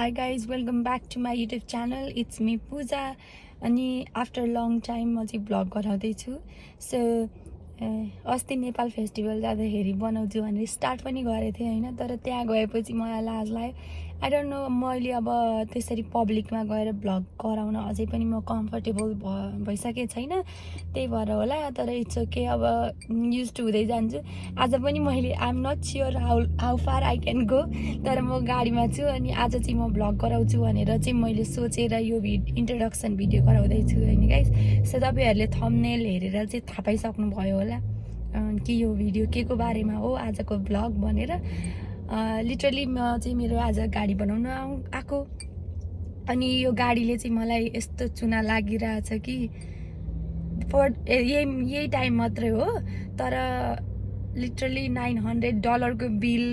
Hi guys, welcome back to my YouTube channel. It's me Pooja. अनि after long time म चाहिँ vlog गराउँदैछु. So अस्ति Nepal festival जाँदाखेरि बनाउँछु भनेर स्टार्ट पनि गरेको थिएँ होइन, तर त्यहाँ गएपछि मलाई लाज लाग्यो. आई डोन्ट नो, मैले अब त्यसरी पब्लिकमा गएर भ्लग गराउन अझै पनि म कम्फर्टेबल भइसकेको छैन, त्यही भएर होला. तर इट्स ओके, अब युज टु हुँदै जान्छु. आज पनि मैले I am not sure how far I can go, तर म गाडीमा छु अनि आज चाहिँ म भ्लग गराउँछु भनेर चाहिँ मैले सोचेर यो इन्ट्रोडक्सन भिडियो गराउँदैछु होइन गाइस. सो तपाईँहरूले थम्बनेल हेरेर चाहिँ थाहा पाइसक्नु भयो होला कि यो भिडियो के को बारेमा हो, आजको भ्लग भनेर. लिटरली म चाहिँ मेरो आज गाडी बनाउन आएको, अनि यो गाडीले चाहिँ मलाई यस्तो चुना लागिरहेछ कि यही टाइम मात्रै हो, तर लिटरली $900 को बिल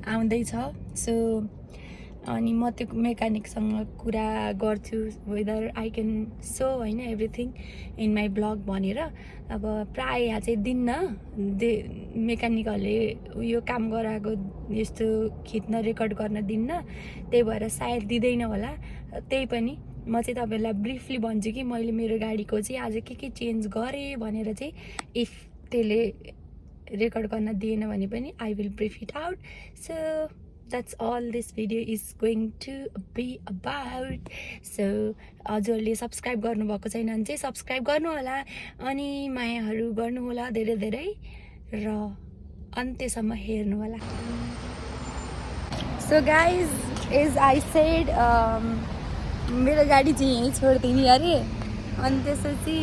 आउँदैछ. सो अनि म त्यो मेकानिकसँग कुरा गर्छु वेदर आई क्यान सो होइन एभ्रिथिङ इन माई ब्लग भनेर. अब प्रायः यहाँ चाहिँ दिन्न, मेकानिकहरूले उयो काम गराएको यस्तो खिच्न रेकर्ड गर्न दिन्न, त्यही भएर सायद दिँदैन होला. त्यही पनि म चाहिँ तपाईँहरूलाई ब्रिफली भन्छु कि मैले मेरो गाडीको चाहिँ आज के चेन्ज गरेँ भनेर चाहिँ. इफ त्यसले रेकर्ड गर्न दिएन भने पनि I will brief it out. So that's all this video is going to be about. So हजुरले सब्स्क्राइब गर्नुभएको छैन भने चाहिँ सब्स्क्राइब गर्नु होला अनि मायाहरू गर्नु होला धेरै धेरै र अन्त्यसम्म हेर्नु होला. So guys, as I said, मेरो गाडी चाहिँ यहीँ छोडिदिने अरे, अनि त्यसपछि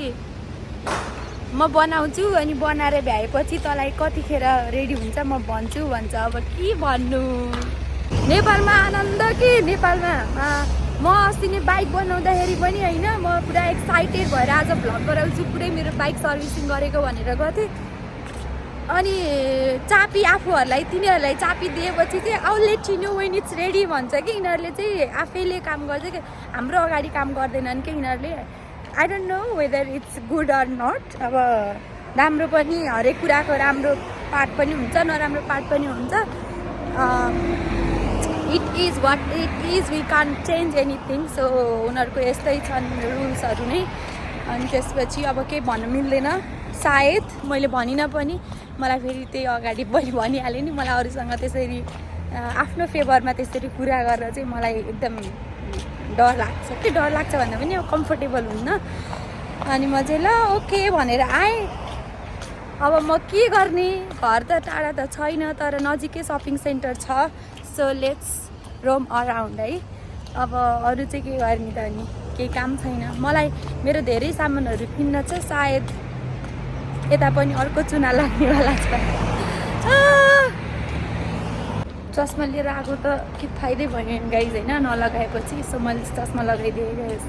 म बनाउँछु अनि बनाएर भ्याएपछि तँलाई कतिखेर रेडी हुन्छ म भन्छु भन्छ. अब के भन्नु, नेपालमा आनन्द के नेपालमा. म अस्ति नै बाइक बनाउँदाखेरि पनि होइन, म पुरा एक्साइटेड भएर आज भ्लग गराउँछु, पुरै मेरो बाइक सर्भिसिङ गरेको भनेर गर्थेँ. अनि चाबी आफूहरूलाई तिनीहरूलाई चाबी दिएपछि चाहिँ आउ late you know when it's ready भन्छ कि यिनीहरूले चाहिँ आफैले काम गर्छ कि हाम्रो अगाडि काम गर्दैनन् कि यिनीहरूले. I don't know whether it's good or not. अब राम्रो पनि, हरेक कुराको राम्रो पार्ट पनि हुन्छ, नराम्रो पार्ट पनि हुन्छ. It is what it is, we can change anything. So उनीहरूको यस्तै छन् रुल्सहरू नै. अनि त्यसपछि अब केही भन्नु मिल्दैन. सायद मैले भनिनँ पनि मलाई फेरि त्यही अगाडि मैले भनिहालेँ नि, मलाई अरूसँग त्यसरी आफ्नो फेभरमा त्यसरी कुरा गरेर चाहिँ मलाई एकदम डर लाग्छ. के डर लाग्छ भन्दा पनि अब कम्फर्टेबल हुन्न. अनि म चाहिँ ल ओके भनेर आएँ. अब म के गर्ने, घर त टाढा त छैन तर नजिकै सपिङ सेन्टर छ. सो लेट्स रोम अराउन्ड है. अब अरू चाहिँ के गर्ने त, अनि केही काम छैन मलाई. मेरो धेरै सामानहरू किन्न छ, सायद यता पनि अर्को चुना लाग्नेवाला छ. चस्मा लिएर आएको त के फाइदै भयो गाइज होइन, नलगाएपछि. सो मैले चस्मा लगाइदिएँ गाइज.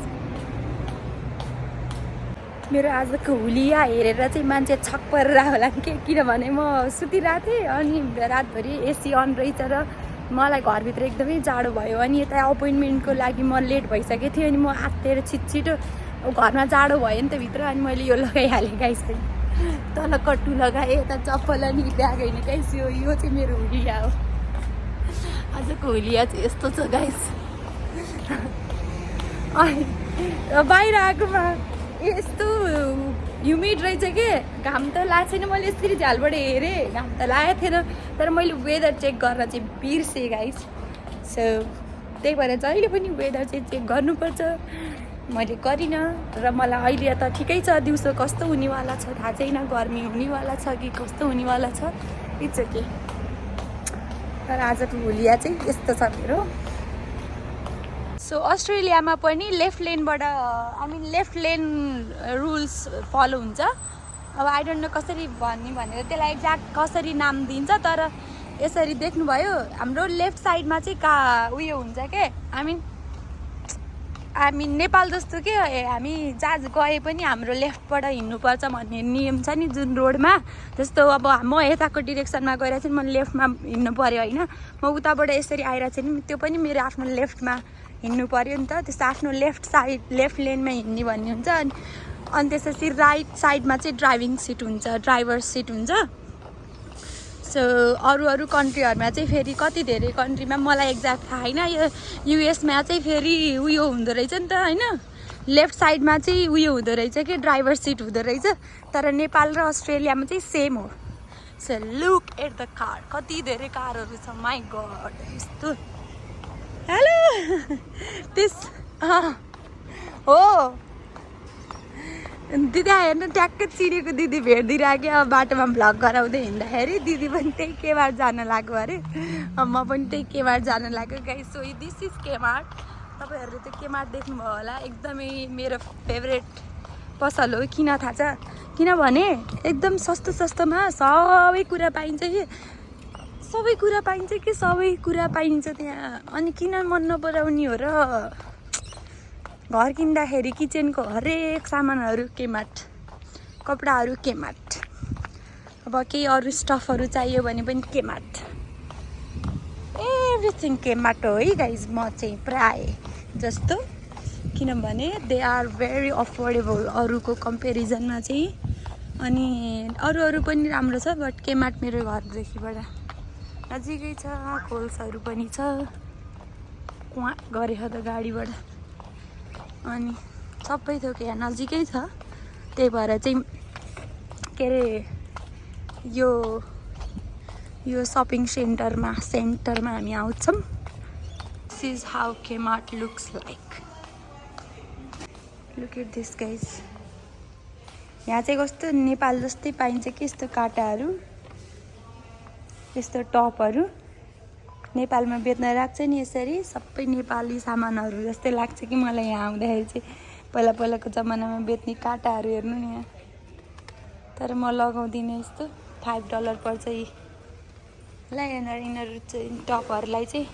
मेरो आजको हुलिया हेरेर चाहिँ मान्छे छक परेर होला के, किनभने म सुतिरहेको थिएँ अनि रातभरि एसी अन रहेछ र मलाई घरभित्र एकदमै जाडो भयो. अनि यता अपोइन्टमेन्टको लागि म लेट भइसकेको थिएँ, अनि म आत्तिएर छिटो घरमा जाडो भयो नि त भित्र, अनि मैले यो लगाइहालेँ गाइस. तल कट्टु लगाएँ, यता चप्पल अनि ब्याग होइन गाइस. यो चाहिँ मेरो हुलिया हो. आजको हुलिया चाहिँ यस्तो छ गाइस. बाहिर आएकोमा यस्तो ह्युमिड रहेछ के, घाम त लागेको छैन. मैले यसरी झ्यालबाट हेरेँ, घाम त लागेको थिएन, तर मैले वेदर चेक गर्न चाहिँ बिर्सेँ गाइस. सो त्यही भएर जहिले पनि वेदर चाहिँ चेक गर्नुपर्छ. मैले गरिनँ र मलाई अहिले त ठिकै छ. दिउँसो कस्तो हुनेवाला छ थाहा छैन, गर्मी हुनेवाला छ कि कस्तो हुनेवाला छ, इट्स ओके. तर आजको हुलिया चाहिँ यस्तो छ मेरो. सो अस्ट्रेलियामा पनि लेफ्ट लेनबाट लेफ्ट लेन रुल्स फलो हुन्छ. अब आई डोन्ट नो कसरी भन्ने भनेर त्यसलाई एक्ज्याक्ट कसरी नाम दिन्छ, तर यसरी देख्नुभयो हाम्रो लेफ्ट साइडमा चाहिँ उयो हुन्छ के, हामी नेपाल जस्तो के हामी जहाँ गए पनि हाम्रो लेफ्टबाट हिँड्नुपर्छ भन्ने नियम छ नि जुन रोडमा. जस्तो अब म यताको डिरेक्सनमा गइरहेको छु, म लेफ्टमा हिँड्नु पऱ्यो होइन, म उताबाट यसरी आइरहेको छु नि, त्यो पनि मेरो आफ्नो लेफ्टमा हिँड्नु पऱ्यो नि त. त्यस्तो आफ्नो लेफ्ट साइड लेफ्ट लेनमा हिँड्ने भन्ने हुन्छ. अनि त्यसपछि राइट साइडमा चाहिँ ड्राइभिङ सिट हुन्छ, ड्राइभर सिट हुन्छ. सो सो अरू कन्ट्रीहरूमा चाहिँ फेरि कति धेरै कन्ट्रीमा मलाई एक्ज्याक्ट थाहा छैन। यो युएसमा चाहिँ फेरि उयो हुँदो रहेछ नि त होइन, लेफ्ट साइडमा चाहिँ उयो हुँदो रहेछ कि ड्राइभर सिट हुँदो रहेछ, तर नेपाल र अस्ट्रेलियामा चाहिँ सेम हो। So look at the car, कति धेरै कारहरू छ, माई गड यस्तो। हेलो त्यस हो दिदी हेर्नु ट्याक्कै चिनेको दिदी भेटिदिइराख्यो। अब बाटोमा भ्लग गराउँदै हिँड्दाखेरि दिदी पनि त्यही केमार्ट जान लाग्यो अरे, म पनि त्यही केमार्ट जान लाग्यो guys. So this is Kmart. तपाईँहरूले त्यो केमार्ट देख्नुभयो होला, एकदमै मेरो फेभरेट पसल हो। किन थाहा छ? किनभने एकदम सस्तोमा सबै कुरा पाइन्छ कि, सबै कुरा पाइन्छ त्यहाँ। अनि किन मन नपराउने हो र, घर किन्दाखेरि किचनको हरेक सामानहरू केमार्ट, कपडाहरू केमार्ट, अब केही अरू स्टफहरू चाहियो भने पनि केमार्ट, एभ्रिथिङ केमार्ट हो है गाइज। म चाहिँ प्राय जस्तो, किनभने दे आर भेरी अफोर्डेबल अरूको कम्पेरिजनमा चाहिँ। अनि अरू पनि राम्रो छ, बट केमार्ट मेरो घरदेखिबाट नजिकै छ। खोल्साहरू पनि छ, कुवा गरेको त गाडीबाट, अनि सबै थोक यहाँ नजिकै छ। त्यही भएर चाहिँ के अरे यो सपिङ सेन्टरमा हामी आउँछौँ। This is how Kmart looks like. Look at this guys. यहाँ चाहिँ कस्तो नेपाल जस्तै पाइन्छ कि यस्तो काँटाहरू, यस्तो टपहरू नेपालमा बेच्न राख्छ नि यसरी, सबै नेपाली सामानहरू जस्तै लाग्छ कि मलाई यहाँ आउँदाखेरि चाहिँ। पहिलाको जमानामा बेच्ने काँटाहरू हेर्नु नि यहाँ, तर म लगाउँदिनँ। यस्तो $5 पर्छ ल। यिनीहरू चाहिँ टपहरूलाई चाहिँ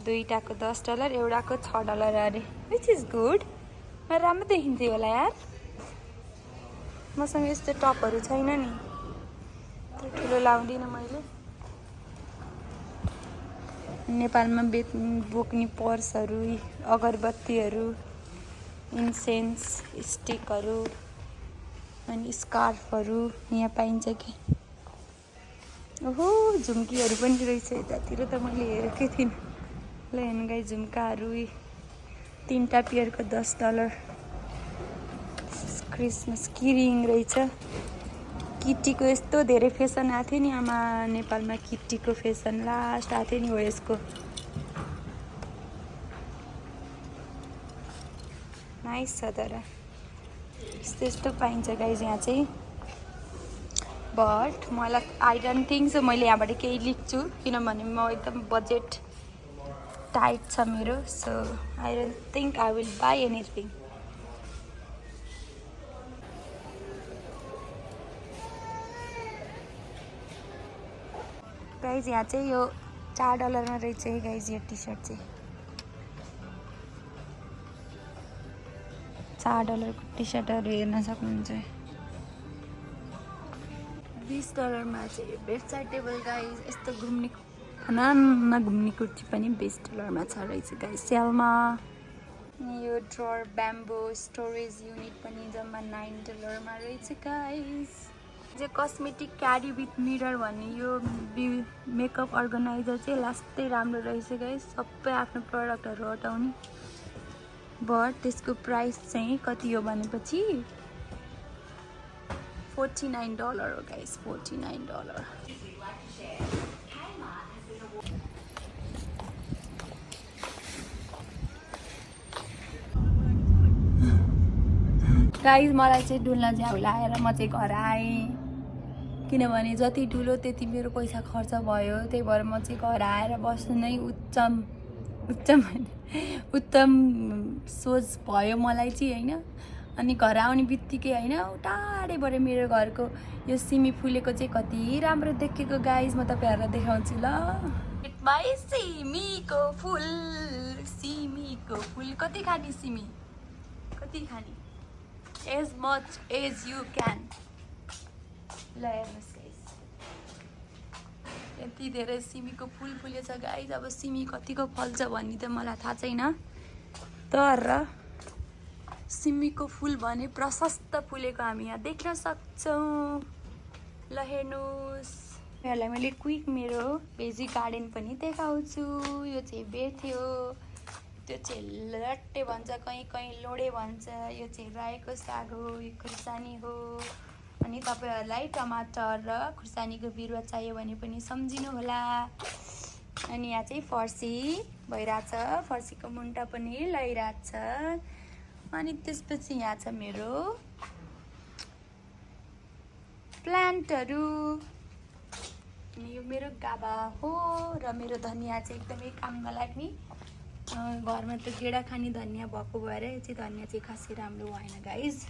दुईटाको $10, एउटाको $6 अरे, विच इज गुड। म राम्रो देखिन्थ्यो होला यार। मसँग यस्तो टपहरू छैन नि, त्यो ठुलो लाउँदिनँ मैले। नेपालमा बोक्ने पर्सहरू, अगरबत्तीहरू, इन्सेन्स स्टिकहरू अनि स्कार्फहरू यहाँ पाइन्छ कि। ओहो झुम्कीहरू पनि रहेछ यतातिर, त मैले हेरेकै थिइनँ। ल हेर्नु गाई, झुम्काहरू 3टा पेयरको $10। क्रिसमस किरिङ रहेछ। किटीको यस्तो धेरै फेसन आएको थियो नि आमा, नेपालमा किटीको फेसन लास्ट आएको थियो नि हो यसको। नाइस छ, तर यस्तो पाइन्छ गाइज यहाँ चाहिँ। बट मलाई आई डोन्ट थिङ्क सो मैले यहाँबाट केही लिन्छु, किनभने म एकदम बजेट टाइट छ मेरो। So I don't think I will by anything. Guys यहाँ चाहिँ यो $4 रहेछ है गाइज। यो टी सर्ट चाहिँ $4 को टी सर्टहरू हेर्न सक्नुहुन्छ। $20 चाहिँ भेर्साइटेबल गाइज। यस्तो घुम्ने नघुम्ने कुर्ती पनि $20 छ रहेछ गाइज सेलमा। यो ड्रर ब्याम्बो स्टोरेज युनिट पनि जम्मा $9 रहेछ गाइज। जो कस्मेटिक क्यारी विथ मिरर भन्ने यो मेकअप अर्गनाइजर चाहिँ लास्टै राम्रो रहेछ गाइज। सबै आफ्नो प्रडक्टहरू हटाउने, बट त्यसको प्राइस चाहिँ कति हो भनेपछि $49 हो गाइज, $49। गाइज मलाई चाहिँ डुल्न झ्याउ लाएर म चाहिँ घर आएँ, किनभने जति ठुलो त्यति मेरो पैसा खर्च भयो। त्यही भएर म चाहिँ घर आएर बस्नु नै उत्तम सोच भयो मलाई चाहिँ होइन। अनि घर आउने बित्तिकै होइन टाढैबाट मेरो घरको यो सिमी फुलेको चाहिँ कति राम्रो देखेको गाइज। म तपाईँहरूलाई देखाउँछु ल। माई सिमीको फुल कति खाने सिमी, कति खाने, as much as you can। ल हेर्नुहोस् गाइज, यति धेरै सिमीको फुल फुलेछ गाइज। अब सिमी कतिको फल्छ भन्ने त मलाई थाहा छैन, तर सिमीको फुल भने प्रशस्त फुलेको हामी यहाँ देख्न सक्छौँ। ल हेर्नुहोस्, यहाँलाई मैले क्विक मेरो भेजी गार्डन पनि देखाउँछु। यो चाहिँ बेथ्यो, त्यो चाहिँ लट्टे भन्छ, कहीँ कहीँ लोडे भन्छ। यो चाहिँ रायोको साग हो, यो खुर्सानी हो। अनि तपाईँहरूलाई टमाटर र खुर्सानीको बिरुवा चाहियो भने पनि सम्झिनु होला। अनि यहाँ चाहिँ फर्सी भइरहेछ, फर्सीको मुन्टा पनि लैरहेछ। अनि त्यसपछि यहाँ छ मेरो प्लान्टहरू। अनि यो मेरो गाभा हो र मेरो धनियाँ चाहिँ एकदमै काममा लाग्ने। घरमा त गेडा खाने धनियाँ भएको भएर यो चाहिँ धनियाँ चाहिँ खासै राम्रो भएन गाइज।